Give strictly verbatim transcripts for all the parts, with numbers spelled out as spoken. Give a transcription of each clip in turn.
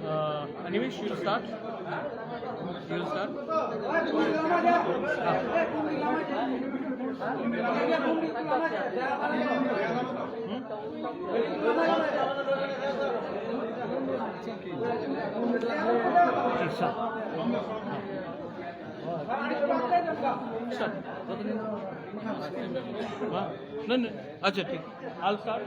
Uh, Animesh, you'll start. You'll start. Ah. Hmm? Start. Start. No, no. Acha, thik. I'll start.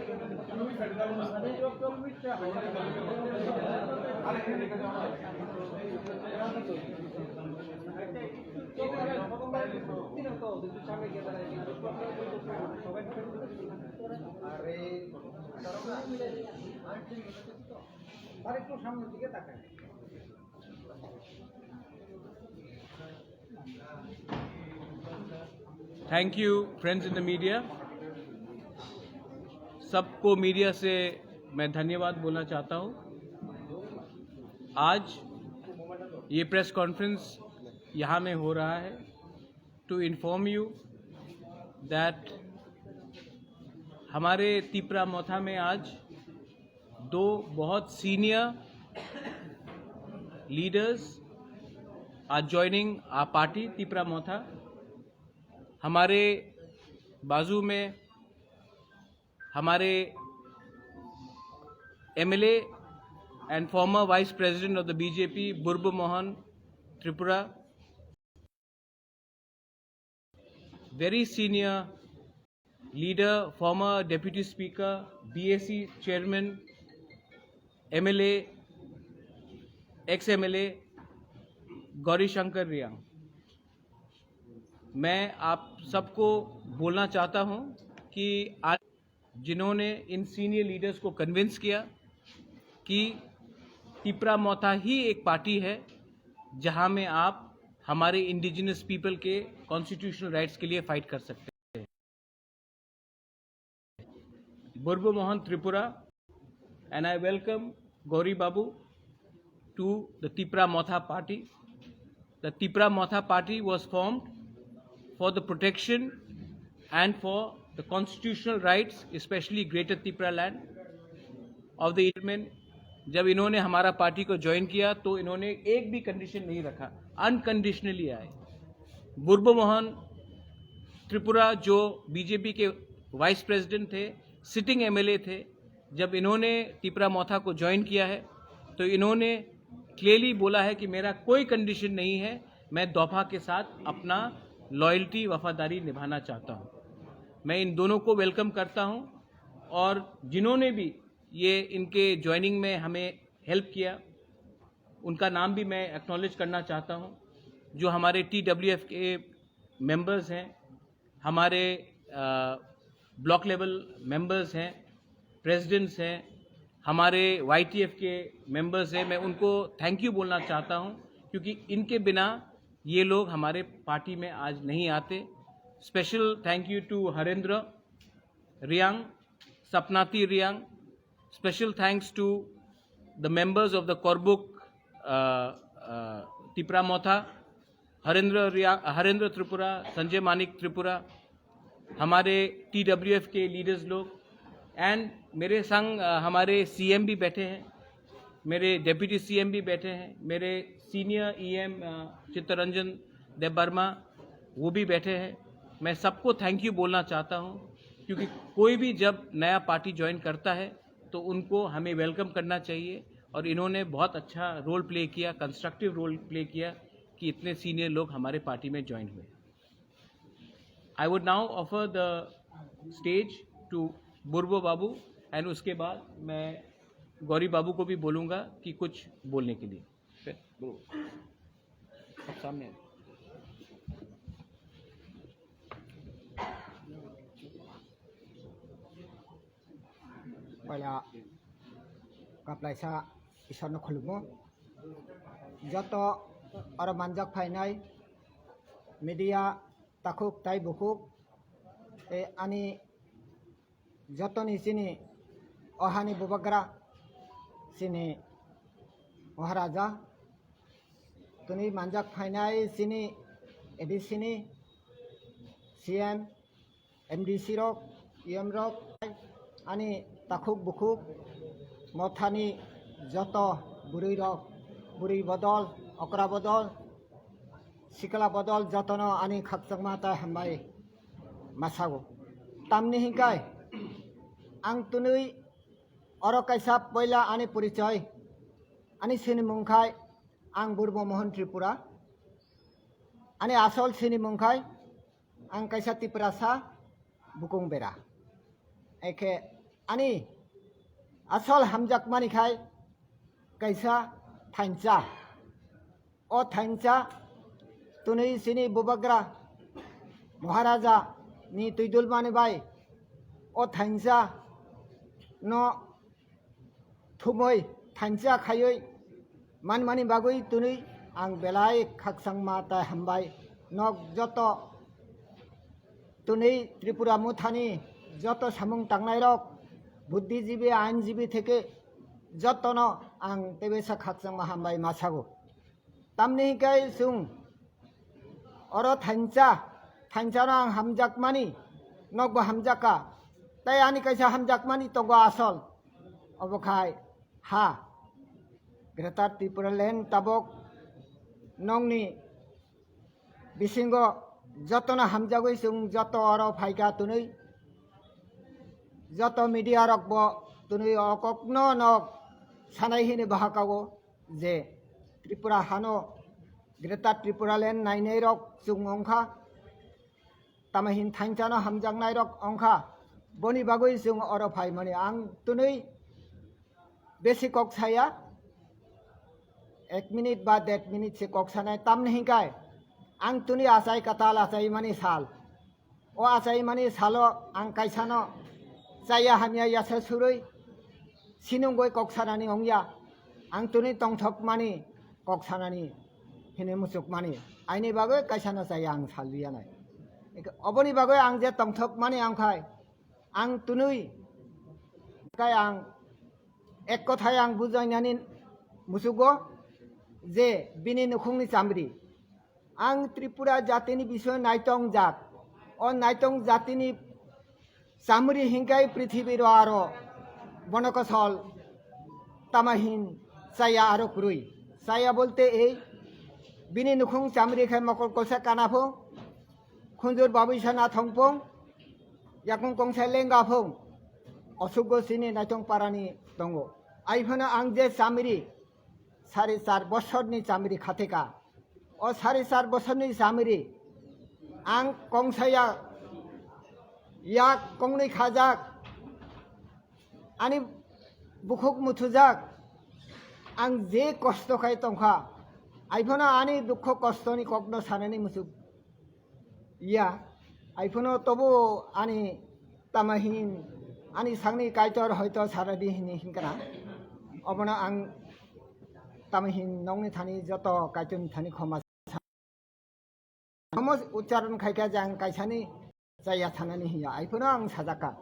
Thank you, friends in the media. सबको मीडिया से मैं धन्यवाद बोलना चाहता हूँ। आज ये प्रेस कॉन्फ्रेंस यहाँ में हो रहा है, to inform you that हमारे तिपरा मोथा में आज दो बहुत senior leaders are joining our party, Tipra मोथा। हमारे बाजू में हमारे M L A and former Vice President of the B J P, Burbu Mohan Tripura, very senior leader, former Deputy Speaker, B A C Chairman, M L A, ex M L A, Gauri शंकर रियांग। मैं आप सबको बोलना चाहता हूं कि आज जिन्होंने इन senior leaders को कन्विंस किया कि तिपरा मोथा ही एक पार्टी है जहां में आप हमारे इंडिजिनस पीपल के कॉन्स्टिट्यूशनल राइट्स के लिए फाइट कर सकते हैं। Burbu Mohan Tripura, and I welcome Gauri Babu to the Tipra Motha party. The Tipra Motha party was formed for the protection and for the constitutional rights, especially Greater Tipra land of the Indian। जब इन्होंने हमारा पार्टी को ज्वाइन किया तो इन्होंने एक भी कंडीशन नहीं रखा, अनकंडीशनली आए। बुर्बो मोहन त्रिपुरा जो बीजेपी के वाइस प्रेसिडेंट थे, सिटिंग एमएलए थे, जब इन्होंने तिपरा मोथा को ज्वाइन किया है तो इन्होंने क्लियरली बोला है कि मेरा कोई कंडीशन नहीं है, मैं दोफा के साथ अपना लॉयल्टी, वफादारी निभाना चाहता हूँ। मैं इन दोनों को वेलकम करता हूँ और जिन्होंने भी ये इनके ज्वाइनिंग में हमें हेल्प किया, उनका नाम भी मैं एक्नॉलेज करना चाहता हूँ। जो हमारे टीडब्ल्यूएफ के मेंबर्स हैं, हमारे ब्लॉक लेवल मेंबर्स हैं, प्रेसिडेंट्स हैं, हमारे वाईटीएफ के मेंबर्स हैं, मैं उनको थैंक यू बोलना चाहता हूँ, क्योंकि इनके बिना ये लोग हमारे पार्टी में आज नहीं आते। Special thank you to Harendra Reang, Sapnati Reang, special thanks to the members of the Korbuk, uh, uh, Tipra Motha, Harendra Riya, Harendra Tripura, Sanjay Manik Tripura, हमारे टीडब्ल्यूएफ के लीडर्स लोग, एंड मेरे संग, अ, हमारे सीएम भी बैठे हैं, मेरे डेप्यूटी सीएम भी बैठे हैं, मेरे सीनियर ईएम, अ, चित्तरंजन देव वर्मा, वो भी बैठे हैं। मैं सबको थैंक यू बोलना चाहता हूँ, क्योंकि कोई भी जब नया पार्टी ज्वाइन करता है तो उनको हमें वेलकम करना चाहिए, और इन्होंने बहुत अच्छा रोल प्ले किया, कंस्ट्रक्टिव रोल प्ले किया कि इतने सीनियर लोग हमारे पार्टी में ज्वाइन हुए। I would now offer the stage to बुर्बो बाबू, एंड उसके बाद मैं गौरी बाबू को भी बोलूँगा कि कुछ बोलने के लिए। फिर बोलो। अब सामने आ जाओ। Paila kaplaisa Isorno khulumo. Joto oro manjak phainai media takhuk tai bukhuk, tei ani jotoni chini ohani bubagra chini Maharaja, tini manjak phainai chini A D C ni C M, M D C rok, E M rok, ani takhuk bukhuk, mothani joto bwrwi rok, bwrwi bodol, okra bodol, sikla bodol jotono ani khakchangma tai hambai masago. Tamni hinkai ang twnwi oro kaisa poila ani porichoi, ani sinimung khai ang Burbo Mohon Tripura, ani asol sinimung khai ang kaisa Tiprasa bukung bera. Eke ani asol hamjakmani khai kaisa thansa. O thansa twnwi chini bubagra Maharaja ni twidulmani bai o thansa no thumwi thansa khaiwi manmani bagwi twnwi ang belai khakchangma tai hambai. Nok joto twnwi Tripura muthani joto samung tangnairok, buddhijibi, ainjibi theke jotono ang tebesa khakchangma hambai masago. Tamni hinkhe chwng oro thansa, thansano ang hamjakmani, nokbo hamjakha. Tai ani kaisa hamjakmani tongo asol. Obo khai ha. Greater Tipraland tabok nokni bisingo jotono hamjagwi chwng joto oro phaikha twnwi. Joto media rokbo twnwi o kokno nok sanai hini bahakago. Je Tripura hano Greater Tripura Land nainai rok chwng wngkha, tamo hin thansano hamjaknai rok wngkha, boni bagwi chwng oro phaimani ang twnwi besi kok saya, ek minute ba der minute se kok sanai, tamni hinkai ang twnwi achai katal achaimani sal. O achaimani salo ang kaisano chaya hamya yasa surui sinungoi kok sanani ongya. Ang tuni tongthokmani kok sanani hini muchukmani. Aini bagwi kaisano chaya ang salwiyanai. Oboni bagwi ang je tongthokmani angkhai ang tunui kai ang ek kothai ang bujainani muchugo je bini nukhungni chamri. Ang Tripura jatini bisoy naitong jak. O naitong jatini chamri hinkai prithibiro aro bono kosol tamahin chaya aro kwrwi. Chaya bolte ei bini nukhung chamri khai mokol kosa kana phung, khunjur babisa nathong phung, yakung kongsa lenga phung, osukgo sini naitong parani tongo. Aiphano ang je chamri sari char bosorni chamri khateka. O sari char bosorni chamri ang kongsaya yak kongnwi khajak, ani bukhuk muthujak, ang je kosto khai tongkha, aiphano ani dukho kostoni kokno sanani muchuk ya, aiphano tobo ani tamahin, ani sakni Kaitor hoito saradi hini hinkana. Obono ang tamahin nokni thani joto Kaitorni thani khoma. Khoma ucharon khaikha je ang kaisani chaya thanani hiya, aiphano ang sajakha.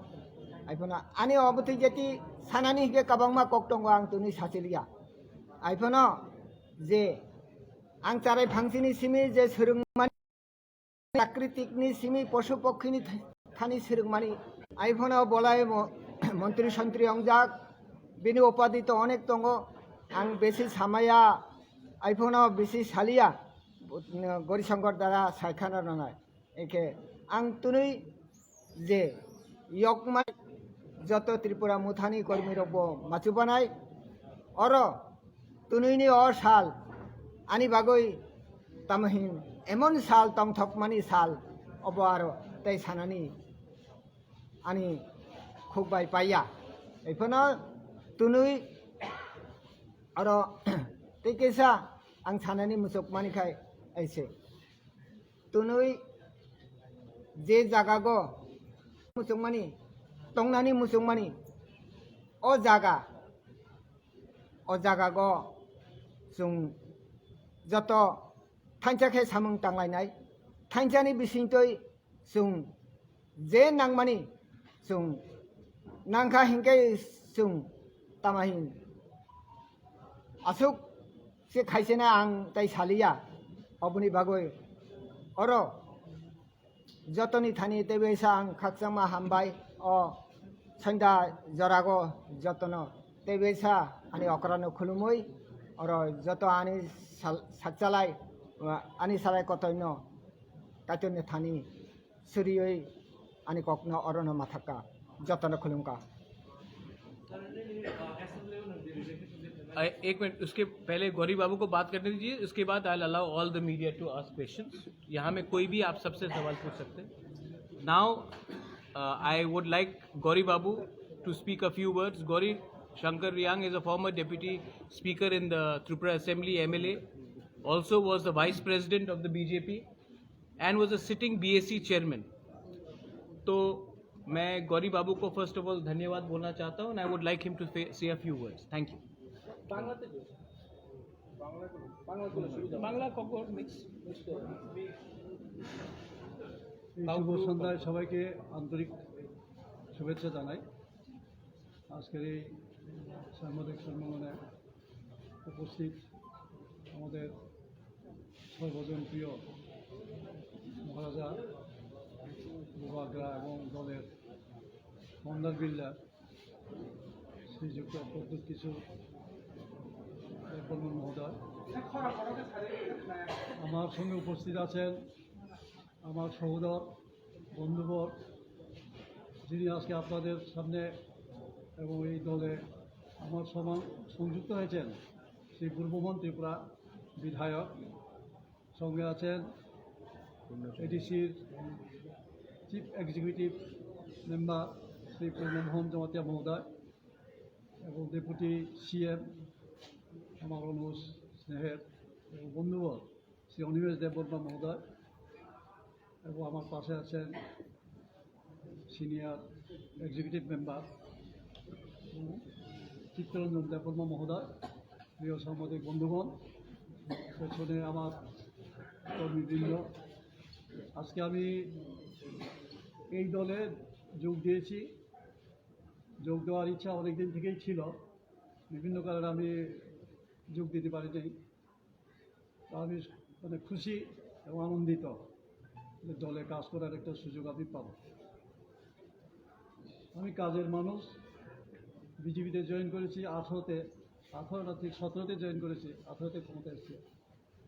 Aiphano ani obotwi jeti sanani hike kabangma kok tongo ang tuni sachiliya. Aiphano je ang charai phangsini simi je swrwngmani, prakritikni simi posu pokhini th-, thani swrwngmani. Aiphano bolai mo-, montri sontri ongjak, bini upadi to onek tongo. Ang besi samaya, aiphano besi saliya, Gori Shankar dara saikhana rwnai. Eke ang tunui je yokmai joto Tripura muthani kormi rokbo machubanai. Oro tunuini o sal ani bagoi tamo hin emon sal tongthokmani sal obo aro tei sanani ani khuk bai paiya. Ephano tunui aro tei kisa ang sanani muchukmani khai aise. Tunui je jagago muchungmani, tongnani muchungmani, o jaga, o jagago chwng joto thansa khe samung tanglainai, thansani bisingtwi chwng je nangmani chwng nangkha hinkhe chwng tamahin aswk se khaisena ang tai saliya, oboni bagwi oro Jotoni thani tebiaisa ang khakchangma hambai o sanda jorago jotono tebiaisa ani okrano khulumui oro joto ani sal-, sakchalai, ani salai kotoino Kaitorni thani suriui ani kokno orono mathakka, jotono khulumkha. एक मिनट, उसके पहले गौरी बाबू को बात करने दीजिए, उसके बाद I allow all the media to ask questions. यहाँ में कोई भी आप सबसे सवाल पूछ सकते हैं। Now I would like Gauri Babu to speak a few words. Gauri Shankar Reang is a former deputy speaker in the Tripura Assembly, M L A, also was the vice president of the B J P and was a sitting B A C chairman. तो मैं गौरी बाबू को first of all धन्यवाद बोलना चाहता हूँ, and I would like him to say a few words. Thank you. বাংলাতে দিও। বাংলা করো। বাংলা করো, সুবিধা হবে। বাংলা খবর মিক্স। মিক্স করো। এই শুভ সন্ধ্যায় সবাইকে আন্তরিক শুভেচ্ছা জানাই। আজকের এই সাংবাদিক সম্মেলনে উপস্থিত আমাদের সর্বজন প্রিয় মহারাজা বুবাগ্রা এবং দলের ফন্ডার বিল্ডার শ্রীযুক্ত প্রদ্যুৎ কিশোর দেববর্মন মহোদয়। আমার সঙ্গে উপস্থিত আছেন আমার সহোদর বন্ধুবর, যিনি আজকে আপনাদের সামনে এবং এই দলে আমার সমান সংযুক্ত হয়েছেন, শ্রী পূর্বমোহন ত্রিপুরা বিধায়ক, সঙ্গে আছেন এডিসির চিফ এক্সিকিউটিভ মেম্বার শ্রী পূর্ণমোহন জমাতিয়া মহোদয় এবং ডেপুটি সিএম আমার অনুজ স্নেহের এবং বন্ধুবর শ্রী অনিমেষ দেববর্মা মহোদয় এবং আমার পাশে আছেন সিনিয়র এক্সিকিউটিভ মেম্বার চিত্তরঞ্জন দেববর্মা মহোদয়, প্রিয় সাংবাদিক বন্ধুগণ, পেছনে আমার কর্মীবৃন্দ, আজকে আমি এই দলে যোগ দিয়েছি। যোগ দেওয়ার ইচ্ছা অনেক দিন থেকেই ছিল, বিভিন্ন কারণে আমি যোগ দিতে পারিনি। তো আমি মানে খুশি এবং আনন্দিত যে দলে কাজ করার একটা সুযোগ আমি পাবো। আমি কাজের মানুষ, বিজেপিতে জয়েন করেছি আঠারোতে, আঠারোটা ঠিক সতেরোতে জয়েন করেছি, আঠারোতে ক্ষমতা এসেছে।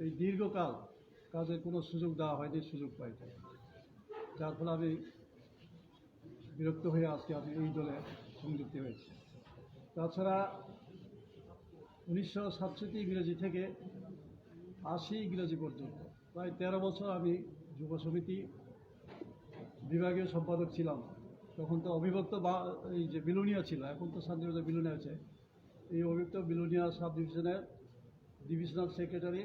এই দীর্ঘকাল কাজের কোনো সুযোগ দেওয়া হয়নি, সুযোগ পাইনি, যার ফলে আমি বিরক্ত হয়ে আজকে আমি এই দলে সংযুক্ত হয়েছি। তাছাড়া উনিশশো সাতষট্টি ইংরেজি থেকে আশি ইংরেজি পর্যন্ত প্রায় তেরো বছর আমি যুব সমিতি বিভাগীয় সম্পাদক ছিলাম। তখন তো অবিভক্ত বা এই যে বিলোনিয়া ছিল, এখন তো শান্তিবাজার বিলোনিয়া আছে। এই অবিভক্ত বিলোনিয়া সাব ডিভিশনের ডিভিশনাল সেক্রেটারি,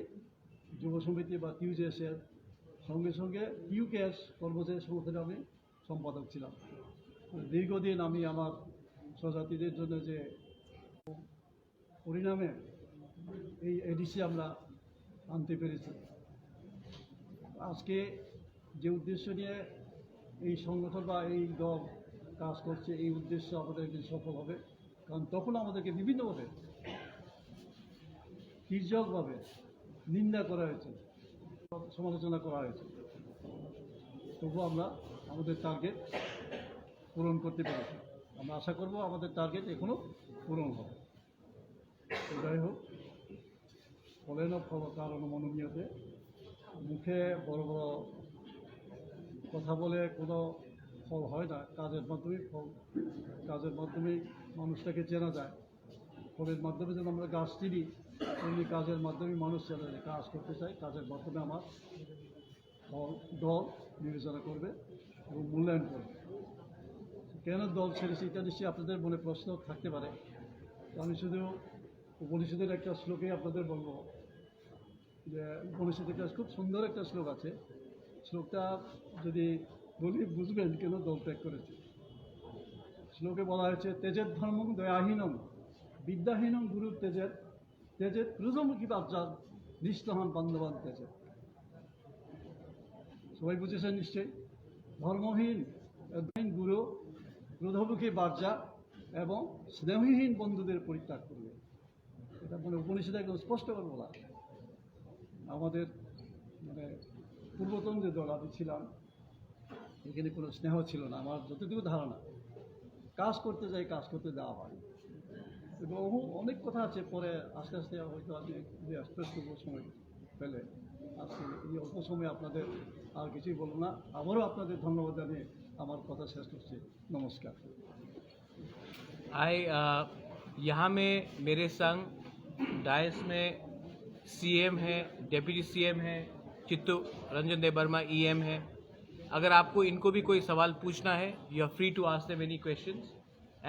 যুব সমিতি বা টিউজেএস এর সঙ্গে সঙ্গে টিউকেএস কর্মচারী সংগঠনে আমি সম্পাদক ছিলাম। দীর্ঘদিন আমি আমার স্বজাতিদের জন্য যে পরিণামে এই এডিসি আমরা আনতে পেরেছি। আজকে যে উদ্দেশ্য নিয়ে এই সংগঠন বা এই দল কাজ করছে, এই উদ্দেশ্য আমাদের একদিন সফল হবে। কারণ তখন আমাদেরকে বিভিন্নভাবে তির্যকভাবে নিন্দা করা হয়েছে, সমালোচনা করা হয়েছে, তবু আমরা আমাদের টার্গেট পূরণ করতে পেরেছি। আমরা আশা করব আমাদের টার্গেট এখনো পূরণ হবে। তো যাই হোক, ফলেন ফল কারণ মনোনিয়তে, মুখে বড় বড় কথা বলে কোনো ফল হয় না, কাজের মাধ্যমে ফল, কাজের মাধ্যমে মানুষটাকে চেনা যায়। ফলের মাধ্যমে যেন আমরা গাছ চিনি, তেমনি কাজের মাধ্যমে মানুষ চেনা যায়। কাজ করতে চাই, কাজের মাধ্যমে আমার ফল দল বিবেচনা করবে এবং মূল্যায়ন করবে। কেন দল ছেড়েছি, এটা নিশ্চয়ই আপনাদের মনে প্রশ্ন থাকতে পারে। তো আমি শুধু উপনিষদের একটা শ্লোকেই আপনাদের বলবো যে উপনিষদের একটা খুব সুন্দর একটা শ্লোক আছে। শ্লোকটা যদি বলি, বুঝবেন কেন দল ত্যাগ করেছে। শ্লোকে বলা হয়েছে, "তেজেদ ধর্মং দয়াহীনং বিদ্যাহীনং গুরু তেজেদ, তেজেদ ক্রোধমুখী বাচ্চা নিষ্ঠহান বান্ধবান তেজেদ।" সবাই বুঝেছেন নিশ্চয়ই? ধর্মহীন, গুরু, ক্রোধমুখী বাচ্চা এবং স্নেহহীন বন্ধুদের পরিত্যাগ করবে। এটা মানে উপনিষদে একদম স্পষ্ট করে বলা আছে। আমাদের মানে পূর্বতন যে দল আমি ছিলাম, এখানে কোনো স্নেহ ছিল না, আমার যতটুকু ধারণা। কাজ করতে যাই, কাজ করতে দেওয়া হয়। এবং অনেক কথা আছে, পরে আস্তে আস্তে হয়তো আমি যদি এক্সপ্রেস করবো সময় পেলে। আজকে এই অল্প সময়ে আপনাদের আর কিছুই বলবো না, আবারও আপনাদের ধন্যবাদ জানিয়ে আমার কথা শেষ করছি। নমস্কার। हाय। अ, यहाँ में मेरे संग डायस में सीएम है, डेप्यूटी सीएम है, चित्तू रंजन देव वर्मा ईएम है। अगर आपको इनको भी कोई सवाल पूछना है, you are free to ask them any questions,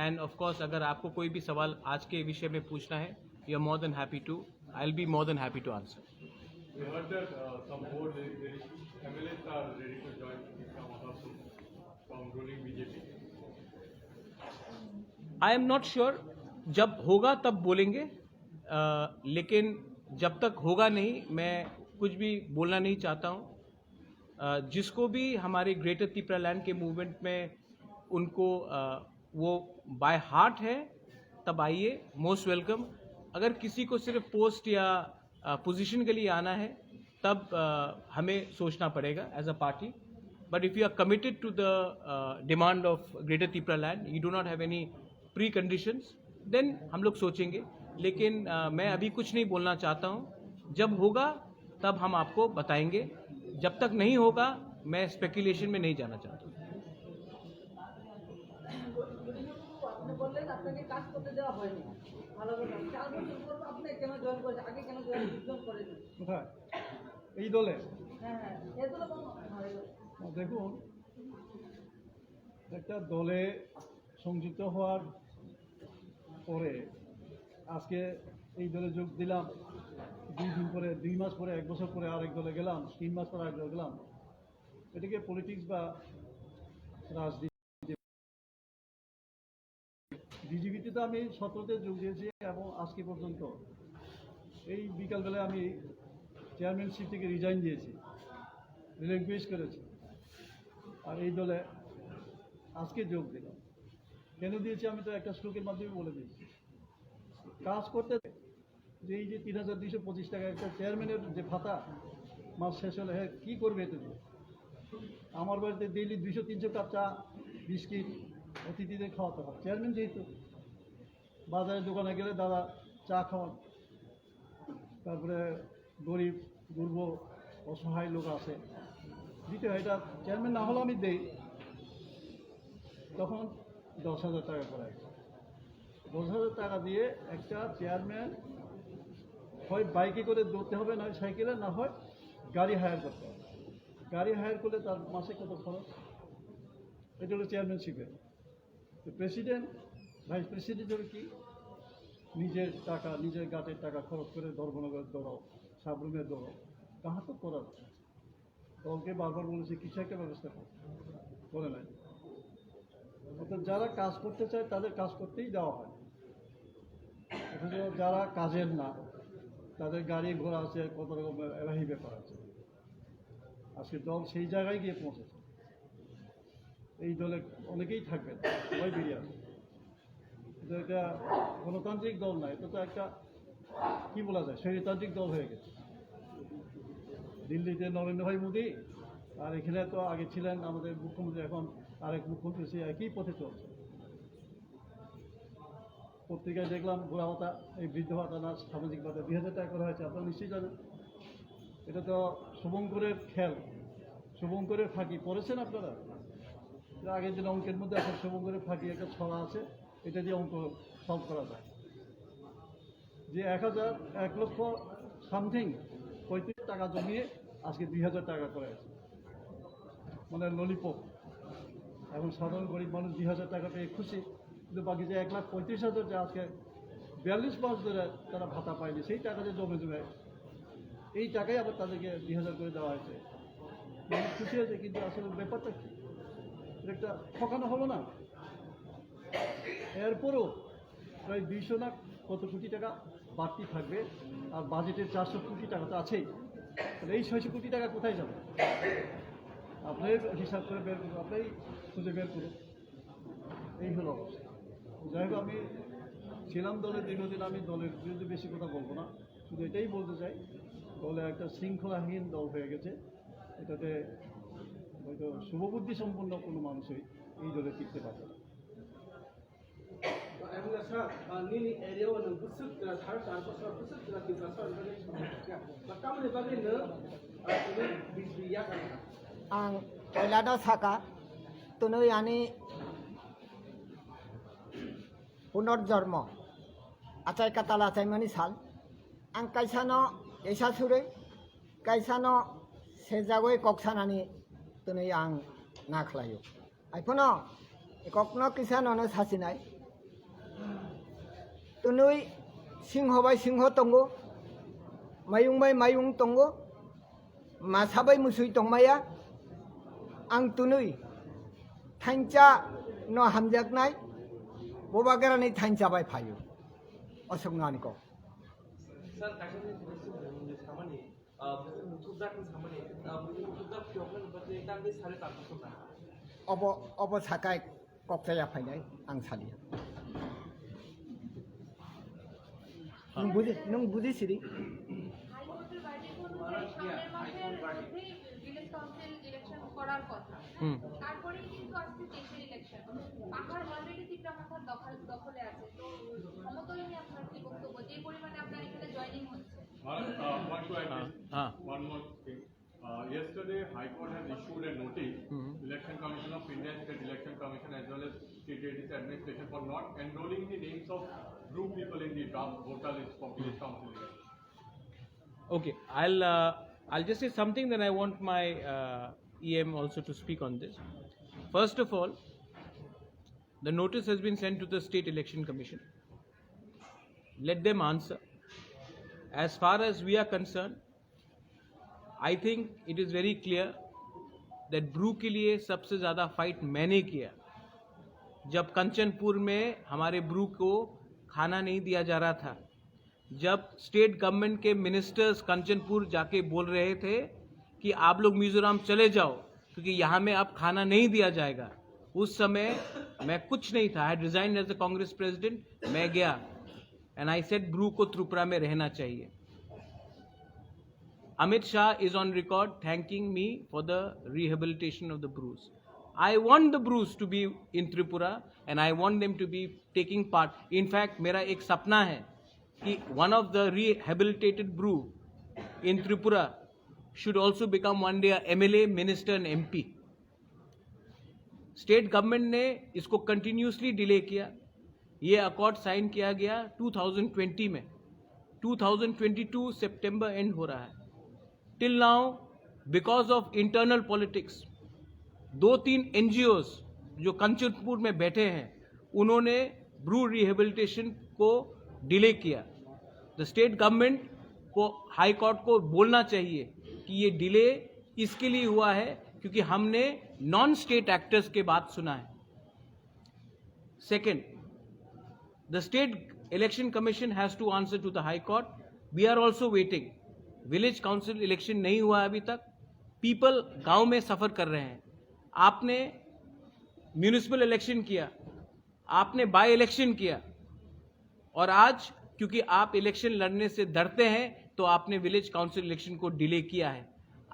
and of course अगर आपको कोई भी सवाल आज के विषय में पूछना है, you are more than happy to, I will be more than happy to answer. We heard that uh, some more very, very M L As are ready to join Krishna Mahaprabhu from ruling B J P. I am not sure, जब होगा तब बोलेंगे। अ, लेकिन जब तक होगा नहीं, मैं कुछ भी बोलना नहीं चाहता हूँ। अ, जिसको भी हमारे ग्रेटर तिपरा लैंड के मूवमेंट में उनको, अ, वो बाय हार्ट है, तब आइए, मोस्ट वेलकम। अगर किसी को सिर्फ पोस्ट या पोजीशन के लिए आना है, तब अ, हमें सोचना पड़ेगा as a party. But if you are committed to the demand of Greater Tipra land, you do not have any preconditions, then हम लोग सोचेंगे। लेकिन अ, मैं अभी कुछ नहीं बोलना चाहता हूँ। जब होगा, तब हम आपको बताएंगे। जब तक नहीं होगा, मैं स्पेकुलेशन में नहीं जाना चाहता हूँ। আপনি বললেন আপনাকে কাজ করতে দেওয়া হয়নি। ভালো কথা। চার বছর পর আপনি কেন জয়েন করেছেন? আগে কেন জয়েন জয়েন করেছেন? কোথায়? এই দলে? হ্যাঁ হ্যাঁ, এগুলো বলুন। হ্যাঁ, এগুলো। দেখুন, একটা দলে সংযুক্ত হওয়ার পরে আজকে এই দলে যোগ দিলাম। দুই দিন পরে, দুই মাস পরে, এক বছর পরে আরেক দলে গেলাম, তিন মাস পরে আরেক দলে গেলাম। এটাকে পলিটিক্স বা রাজনীতি? বিজেপিতে তো আমি সতেরোতে যোগ দিয়েছি এবং আজকে পর্যন্ত এই বিকালবেলায় আমি চেয়ারম্যানশিপ থেকে রিজাইন দিয়েছি, রিলিঙ্কুইশ করেছি। আর এই দলে আজকে যোগ দিলাম। কেন দিয়েছি আমি তো একটা শ্লোকের মাধ্যমে বলে দিয়েছি। কাজ করতে যে এই যে তিন হাজার দুইশো পঁচিশ টাকা একটা চেয়ারম্যানের যে ভাতা, মাস শেষ হলে হ্যাঁ কী করবে এটা দিয়ে? আমার বাড়িতে ডেইলি দুইশো তিনশো কাপ চা, বিস্কিট অতিথিদের খাওয়াতে হয়। চেয়ারম্যান যেহেতু বাজারে দোকানে গেলে দাদা চা খাওয়ান, তারপরে গরিব দুর্বল অসহায় লোক আছে, দিতে হয়। এটা চেয়ারম্যান না হলে আমি দেই, তখন দশ হাজার টাকা করে। দশ হাজার টাকা দিয়ে একটা চেয়ারম্যান হয় বাইকে করে দৌড়তে হবে, নয় সাইকেলে, না হয় গাড়ি হায়ার করতে হবে। গাড়ি হায়ার করলে তার মাসে কত খরচ? এটা হলো চেয়ারম্যানশিপের। তো প্রেসিডেন্ট, ভাইস প্রেসিডেন্ট হলো কি? নিজের টাকা, নিজের গাটের টাকা খরচ করে ধর্মনগরের দৌড়াও, সাবরুমের দৌড়াও, কাহা তো করার। দলকে বারবার বলেছি কিছু একটা ব্যবস্থা করো, করে নাই। অর্থাৎ যারা কাজ করতে চায় তাদের কাজ করতেই দেওয়া হয়। অথচ যারা কাজের না, তাদের গাড়ি ঘোড়া আছে, কত রকমের এলাহি ব্যাপার আছে। আজকে দল সেই জায়গায় গিয়ে পৌঁছেছে। এই দলে অনেকেই থাকবেন, সবাই বেরিয়ে আসবে। কিন্তু এটা গণতান্ত্রিক দল না, এটা তো একটা কি বলা যায়, স্বৈরতান্ত্রিক দল হয়ে গেছে। দিল্লিতে নরেন্দ্র ভাই মোদী, আর এখানে তো আগে ছিলেন আমাদের মুখ্যমন্ত্রী, এখন আরেক মুখ্যমন্ত্রী, সেই একই পথে চলছে। পত্রিকায় দেখলাম বুড়া ভাতা, এই বৃদ্ধ ভাতা না, সামাজিক ভাতা দুই হাজার টাকা করা হয়েছে, আপনারা নিশ্চয়ই জানেন। এটা তো শুভঙ্করের খেল, শুভঙ্করের ফাঁকি। পড়েছেন আপনারা? এর আগের দিন অঙ্কের মধ্যে আছে শুভঙ্করের ফাঁকি, একটা ছড়া আছে, এটা দিয়ে অঙ্ক সলভ করা যায়। যে এক হাজার, এক লক্ষ সামথিং পঁয়ত্রিশ টাকা জমিয়ে আজকে দুই হাজার টাকা করে আছে, মানে ললিপপ। এখন সাধারণ গরিব মানুষ দুই হাজার টাকা পেয়ে খুশি, কিন্তু বাকি যে এক লাখ পঁয়ত্রিশ হাজার যে আজকে বিয়াল্লিশ মাস ধরে তারা ভাতা পায়নি, সেই টাকা যে জমে জমে, এই টাকাই আবার তাদেরকে দুই হাজার করে দেওয়া হয়েছে। মানুষ খুশি হয়েছে, কিন্তু আসলে ব্যাপারটা কি? এটা একটা ঠকানো হলো না? এরপরও প্রায় দুইশো না কত কোটি টাকা বাড়তি থাকবে, আর বাজেটের চারশো কোটি টাকা তো আছেই। তাহলে এই ছয়শো কোটি টাকা কোথায় যাবে? আপনারাই হিসাব করে বের করুন, আপনারাই খুঁজে বের করুন। এই হলো অবস্থা। যাই হোক, আমি ছিলাম দলে দীর্ঘদিন, আমি দলের বিরুদ্ধে বেশি কথা বলবো না, শুধু এটাই বলতে চাই, দলে একটা শৃঙ্খলাহীন দল হয়ে গেছে। এটাতে হয়তো শুভবুদ্ধি সম্পন্ন কোনো মানুষই এই দলে টিকতে পারবে না। Emla sir, nini area o nwng bwswk jora thar char bosor bwswk jora Tiprasa organization ba tamoni bagwi nwng tini B J P yakar kha? Ang poilano saka, twnwi ani punorjormo achai katal achaimani sal. Ang kaisano esa surwi, kaisano sejagwi kok sanani twnwi ang na khlaio. Haiphano kokno kisa nono sasinai. Twnwi singho bai singho tongo, mayung bai mayung tongo, masa bai musui tongmaya. Ang twnwi thansa no hamjaknai, bobagrani thansa bai phaio. Osokno ani kok. Sir, kaisa ni samani, ah, muthubdak ni samani, ah, muthubdak phiyokna ni bagwi tangwi sare tangwi sokna. Obo, obo sakai kok chaya phainai ang saliya. Nwng buji, nwng buji siri. High Court-এর verdict অনুযায়ী সামনের মাসের মধ্যেই village council election করার কথা। হুম। তারপরেই কিন্তু আসছে তেইশের election। পাহাড় already তীব্রাকাথার দখল, দখলে আছে। তো সমতল নিয়ে আপনার কি বক্তব্য? যে পরিমাণে আপনার এখানে joining হচ্ছে। Madam, uh, one to I Uh, uh. One more thing. Uh, yesterday, High Court has issued a notice, Mhm. Election Commission of India, State Election Commission, as well as State A D C administration for not enrolling the names of Bru people in the draft voter list for village council election. Okay, I'll, uh, I'll just say something, then I want my, uh, E M also to speak on this. First of all, the notice has been sent to the State Election Commission. Let them answer. As far as we are concerned, I think it is very clear that Bru के लिए सबसे ज़्यादा फाइट मैंने किया। जब कंचनपुर में हमारे ब्रू को खाना नहीं दिया जा रहा था, जब स्टेट गवर्नमेंट के मिनिस्टर्स कंचनपुर जाके बोल रहे थे कि आप लोग मिजोरम चले जाओ, क्योंकि यहाँ में अब खाना नहीं दिया जाएगा, उस समय मैं कुछ नहीं था। I had resigned as a Congress president. मैं गया and I said ब्रू को त्रिपुरा में रहना चाहिए। Amit Shah is on record thanking me for the rehabilitation of the Brus. I want the Brus to be in Tripura and I want them to be taking part. In fact, मेरा एक सपना है कि one of the rehabilitated Bru in Tripura should also become one day a M L A, minister and M P. State government ने इसको continuously delay किया। ये accord sign किया गया टू थाउजेंड ट्वेंटी में, टू थाउजेंड ट्वेंटी टू सितंबर एंड हो रहा है। Till now, because of internal politics, दो तीन एनजीओज जो कंचनपुर में बैठे हैं, उन्होंने ब्रू रिहेबिलिटेशन को डिले किया। द स्टेट गवर्नमेंट को, हाई कोर्ट को बोलना चाहिए कि ये डिले इसके लिए हुआ है क्योंकि हमने नॉन स्टेट एक्टर्स के बात सुना है। Second, the State Election Commission has to answer to the High Court. We are also waiting. Village council election नहीं हुआ है अभी तक। पीपल गांव में सफर कर रहे हैं। आपने म्युनिसिपल इलेक्शन किया, आपने बाय इलेक्शन किया, और आज क्योंकि आप इलेक्शन लड़ने से डरते हैं तो आपने विलेज काउंसिल इलेक्शन को डिले किया है।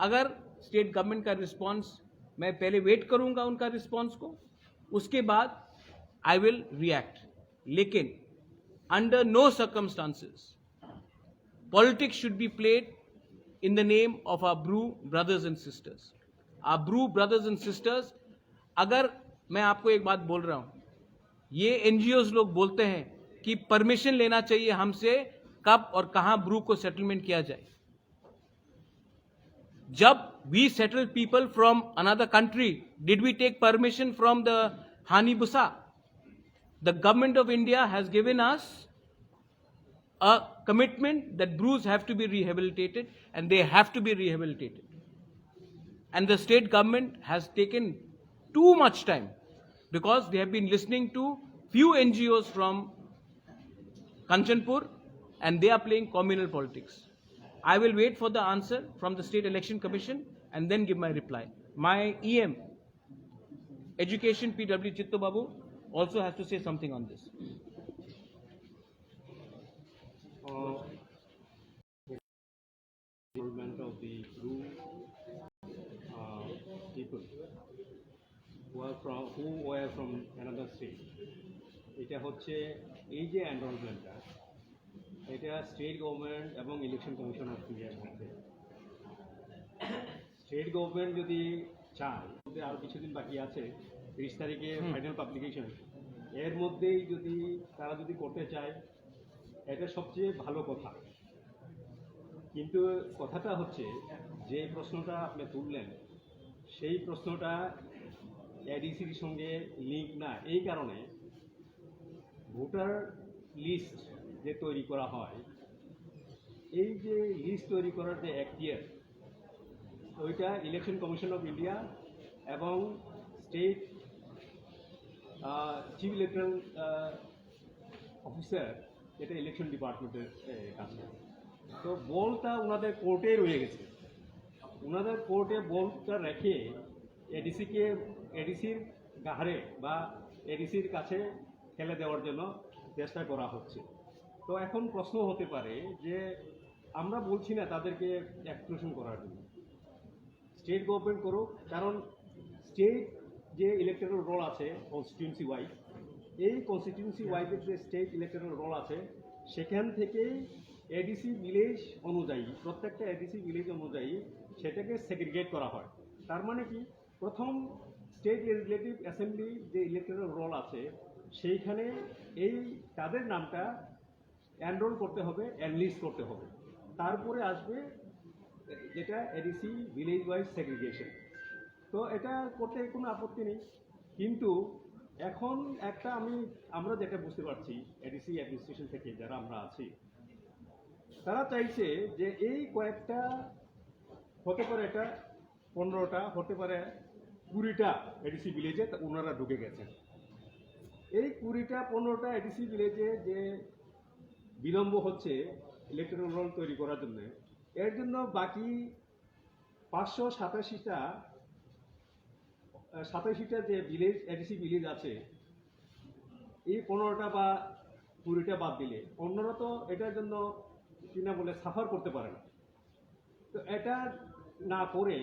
अगर स्टेट गवर्नमेंट का रिस्पॉन्स, मैं पहले वेट करूंगा उनका रिस्पॉन्स को, उसके बाद I will react. लेकिन under no circumstances politics should be played in the name of our Bru brothers and sisters. Our Bru brothers and sisters, अगर, मैं आपको एक बात बोल रहा हूँ, ये एनजीओज लोग बोलते हैं कि परमिशन लेना चाहिए हमसे कब और कहाँ ब्रू को सेटलमेंट किया जाए। जब we settle people from another country, did we take permission from the Hani Busa? The government of India has given us a commitment that Brus have to be rehabilitated, and they have to be rehabilitated. And the state government has taken too much time because they have been listening to few N G Os from Kanchanpur and they are playing communal politics. I will wait for the answer from the State Election Commission and then give my reply. My E M, Education, P W Chitto Babu, also has to say something on this. Uh, involvement of the Bru, uh, people. From who were from another state, এটা হচ্ছে এই যে এনরোলমেন্টটা, এটা state government এবং election commission of ইন্ডিয়ার মধ্যে। State government যদি চায়, তবে আরও কিছুদিন বাকি আছে, তিরিশ তারিখে ফাইনাল পাবলিকেশন, এর মধ্যেই যদি তারা যদি করতে চায়, এটা সবচেয়ে ভালো কথা। কিন্তু কথাটা হচ্ছে, যে প্রশ্নটা আপনি তুললেন, সেই প্রশ্নটা এডিসির সঙ্গে লিঙ্ক না। এই কারণে ভোটার লিস্ট যে তৈরি করা হয়, এই যে লিস্ট তৈরি করার যে এখতিয়ার, ওইটা ইলেকশন কমিশন অফ ইন্ডিয়া এবং স্টেট চিফ ইলেকটরাল অফিসার, এটা ইলেকশন ডিপার্টমেন্টের কাছে। তো বলটা ওনাদের কোর্টে রয়ে গেছে। ওনাদের কোর্টে বলটা রেখে এডিসিকে, এডিসির গাহারে বা এডিসির কাছে ফেলে দেওয়ার জন্য চেষ্টা করা হচ্ছে। তো এখন প্রশ্ন হতে পারে যে আমরা বলছি না তাদেরকে এক্সক্লুশন করার জন্য, স্টেট গভর্নমেন্ট করুক, কারণ স্টেট যে ইলেকটরাল রোল আছে কনস্টিটিউয়েন্সি ওয়াইজ, এই কনস্টিটিউয়েন্সি ওয়াইজের যে স্টেট ইলেকটরাল রোল আছে, সেখান থেকেই এডিসি ভিলেজ অনুযায়ী, প্রত্যেকটা এডিসি ভিলেজ অনুযায়ী সেটাকে সেগ্রিগেট করা হয়। তার মানে কি, প্রথম স্টেট লেজিসলেটিভ অ্যাসেম্বলি যে ইলেকটরাল রোল আছে, সেইখানে এই তাদের নামটা এনরোল করতে হবে, এনলিস্ট করতে হবে, তারপরে আসবে যেটা এডিসি ভিলেজ ওয়াইজ সেগ্রিগেশন। তো এটা করতে কোনো আপত্তি নেই, কিন্তু এখন একটা আমি, আমরা যেটা বুঝতে পারছি এডিসি অ্যাডমিনিস্ট্রেশন থেকে যারা আমরা আছি, তারা চাইছে যে এই কয়েকটা, হতে পারে এটা পনেরোটা, হতে পারে কুড়িটা এডিসি ভিলেজে তা ওনারা ঢুকে গেছেন। এই কুড়িটা পনেরোটা এডিসি ভিলেজে যে বিলম্ব হচ্ছে ইলেকটরাল রোল তৈরি করার জন্য, এর জন্য বাকি পাঁচশো সাতাশিটা, আহ, সাতাশিটা যে ভিলেজ, এডিসি ভিলেজ আছে, এই পনেরোটা বা কুড়িটা বাদ দিলে অন্যরা তো এটার জন্য, কি না বলে, সাফার করতে পারে না। তো এটা না করে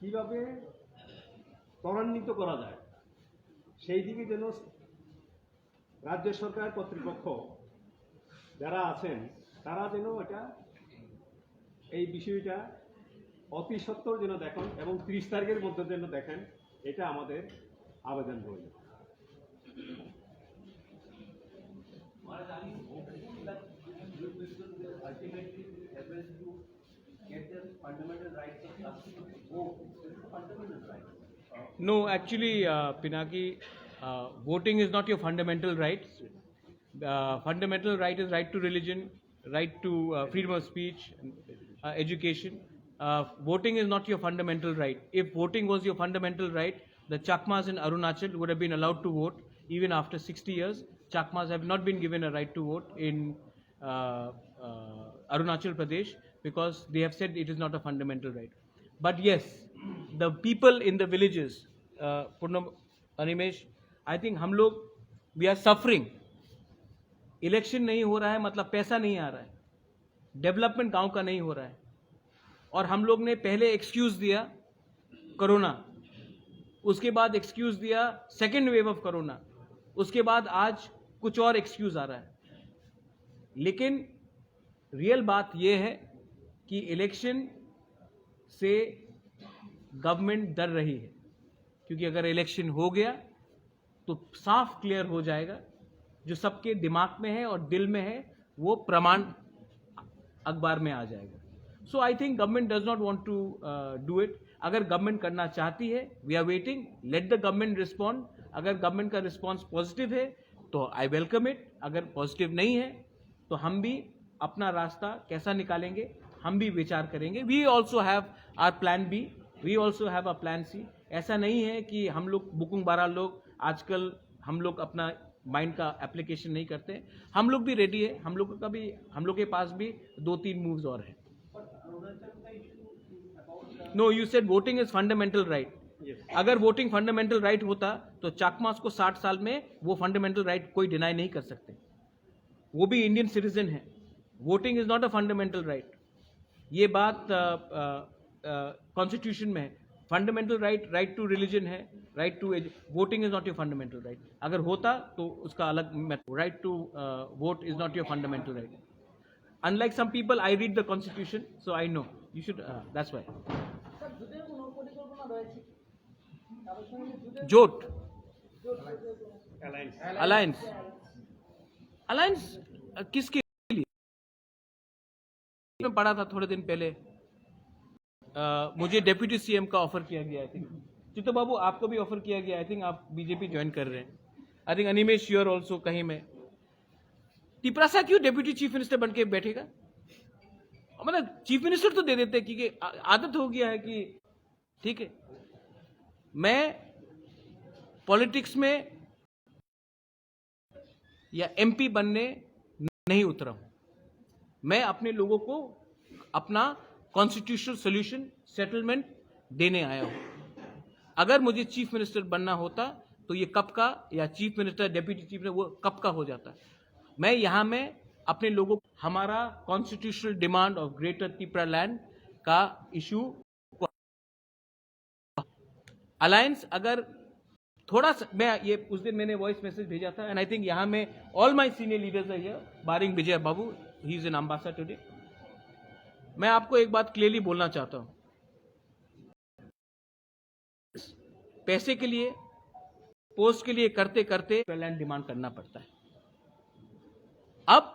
কিভাবে ত্বরান্বিত করা যায়, সেই দিকে যেন রাজ্য সরকার কর্তৃপক্ষ যারা আছেন, তারা যেন এটা, এই বিষয়টা অতি সত্বর যেন দেখেন এবং তিরিশ তারিখের মধ্যে যেন দেখেন, এটা আমাদের আবেদন রইল। No, actually, uh, Pinaki, uh, voting is not your fundamental right. Uh, fundamental right is right to religion, right to uh, freedom of speech, uh, education. Uh, voting is not your fundamental right. If voting was your fundamental right, the Chakmas in Arunachal would have been allowed to vote even after sixty years. Chakmas have not been given a right to vote in uh, uh, Arunachal Pradesh because they have said it is not a fundamental right. But yes, the people in the villages, uh, Purnam, Animesh, I think हम लोग, we are suffering. Election नहीं हो रहा है, मतलब पैसा नहीं आ रहा है, डेवलपमेंट गांव का नहीं हो रहा है। और हम लोग ने पहले एक्सक्यूज दिया कोरोना, उसके बाद एक्सक्यूज दिया सेकेंड वेव ऑफ कोरोना, उसके बाद आज कुछ और एक्सक्यूज आ रहा है। लेकिन रियल बात यह है कि इलेक्शन से गवर्नमेंट डर रही है, क्योंकि अगर इलेक्शन हो गया तो साफ क्लियर हो जाएगा, जो सबके दिमाग में है और दिल में है वो प्रमाण अखबार में आ जाएगा। So I think government does not want to do it. अगर गवर्नमेंट करना चाहती है, we are waiting, let the government respond. अगर गवर्नमेंट का रिस्पॉन्स पॉजिटिव है तो आई वेलकम इट, अगर पॉजिटिव नहीं है तो हम भी अपना रास्ता कैसा निकालेंगे, हम भी विचार करेंगे। We also have our plan B, we also have a plan C. ऐसा नहीं है कि हम लोग बुकुंग बारा लोग आजकल हम लोग अपना माइंड का एप्लीकेशन नहीं करते। हम लोग भी रेडी है, हम लोग का भी, हम लोग के पास भी दो तीन मूव्स और हैं। No, you said voting is fundamental right. अगर वोटिंग फंडामेंटल राइट होता तो चाकमास को साठ साल में वो फंडामेंटल राइट कोई डिनाई नहीं कर सकते। वो भी इंडियन सिटीजन है। Voting is not a fundamental right. ये बात कॉन्स्टिट्यूशन में है। Fundamental right, right to religion है, right to voting is not your fundamental right. अगर होता तो उसका अलग, right to vote is not your fundamental right. Unlike some people, I read the constitution, so I know. You should, uh, that's why. জোট, alliance, alliance किसके लिए? मैं पढ़ा था थोड़े दिन पहले। अ, मुझे डेप्यूटी सीएम का ऑफर किया गया, आई थिंक। चित्तो बाबू, आपको भी ऑफर किया गया, आई थिंक आप बीजेपी ज्वाइन कर रहे हैं। I think Animesh, you are also कहीं में। तिपरासा क्यों डेप्यूटी चीफ मिनिस्टर बन के बैठेगा? मतलब चीफ मिनिस्टर तो दे देते, क्योंकि आ- आदत हो गया है कि ठीक है, मैं पॉलिटिक्स में या एमपी बनने नहीं उतरा हूं। मैं अपने लोगों को अपना कॉन्स्टिट्यूशनल सॉल्यूशन, सेटलमेंट देने आया हूं। अगर मुझे चीफ मिनिस्टर बनना होता तो ये कब का, या chief minister, deputy chief minister, वो कब का हो जाता। मैं यहां में अपने लोगों, हमारा constitutional demand of greater Tipra land का इशू, अलायंस अगर थोड़ा सा, मैं ये उस दिन मैंने वॉइस मैसेज भेजा था, and I think यहां में all my senior leaders are here, barring Vijay Babu, he is in Ambassa today. मैं आपको एक बात क्लियरली बोलना चाहता हूं, पैसे के लिए, पोस्ट के लिए करते करते लैंड डिमांड करना पड़ता है। अब